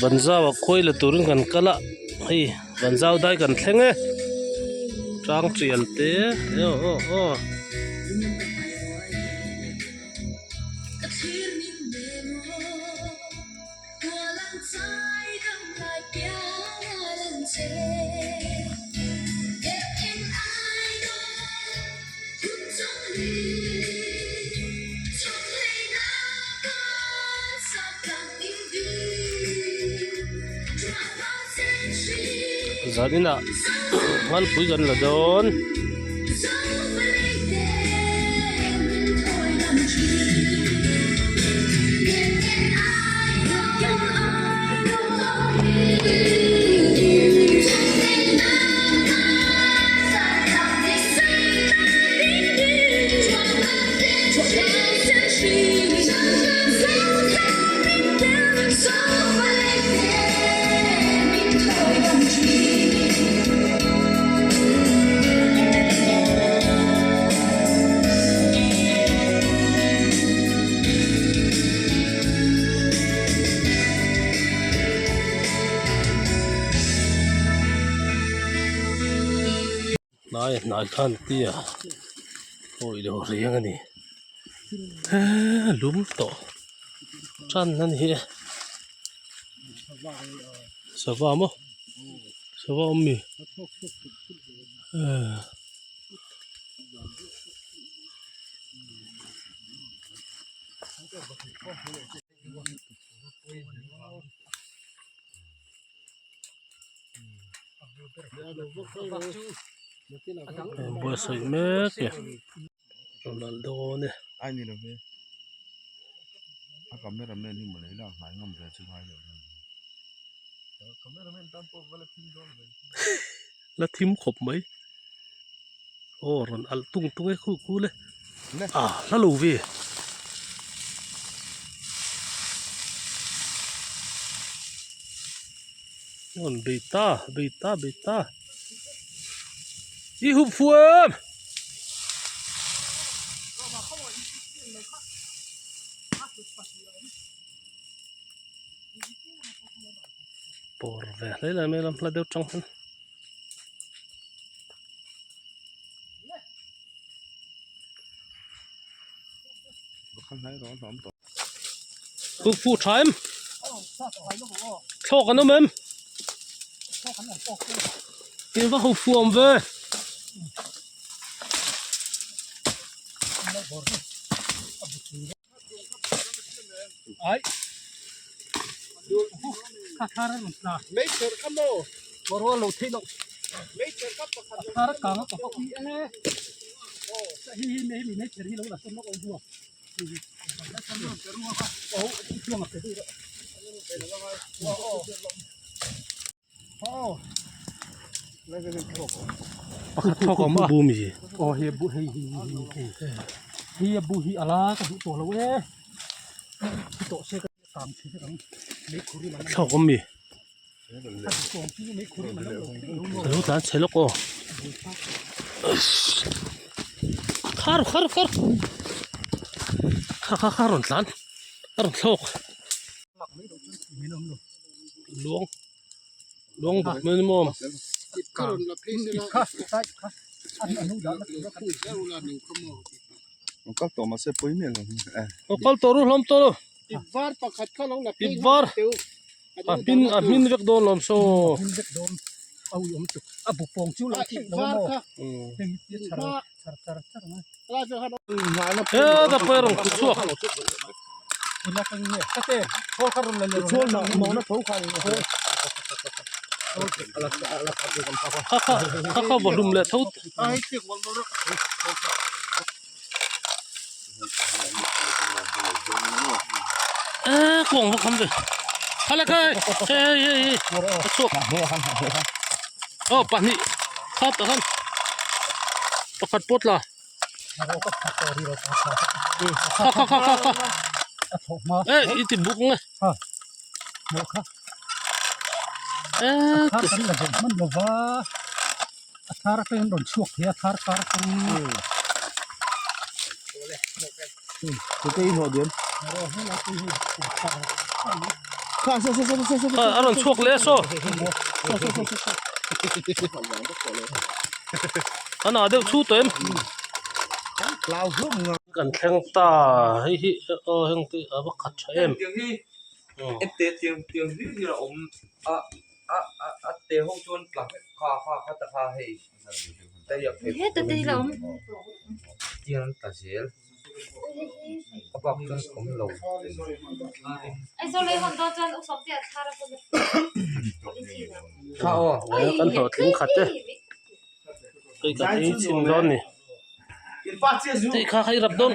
Vanzau ah khuai la turin kan kal a hei Vanzau dai kan thleng e tang tial te aw aw aw. Zaninah ngalpui kan la dawn. Hnai hnai khan tia awih lo reng a ni he lum tawh tan a ni e sava maw sava awm mi eh. Buatsaih mek e rawn alh dawn e. La thim khawp mai aw rawn alh tung tung e khu khu le ah hla lo ve. Rawn bei ta bei ta bei ta i hup fuam. Pawr ve hle lai mai lam hla deuh tang hian. Hu fu tha em? Thlawk an awm em? In va ho fu awm ve. Ai. Pakhat thawk a awm a bu mi aw he bu hei hi hi hi a bu hi a la ka duh tawh lo e thi tawh se ka tam thei vek ang meikhur in thlawk awm mi a lo tlan chhe lawk aw khar khar khar kha kha kha a rawn tlan a rawn thlawk. Luang luang bawk mai ni maw kal tawh mahse pawi miah lo aw kal tawh ru hlawm tawh lo ip var a hmin a hmin vek dawn lawm saw heta pawh rawn khu chhuak kha kha kha kha va hlum leh tho e kawng va kham ve kha le kha hei hei hei a chhuak aw pahnih kha tah khan pakhat pawt la kha kha kha kha kha e i ti buk nge e A thar atangin an rawn chhuak thei a thar kar atangin A rawn chhuak leh a saw. A nah deuh chhu tawh em? Kan thleng ta hei hi aw heng te a va khat tha em. Kan hlawhtling khat e hei kan ei chhin dawn ni tih kha kha i rap dawn.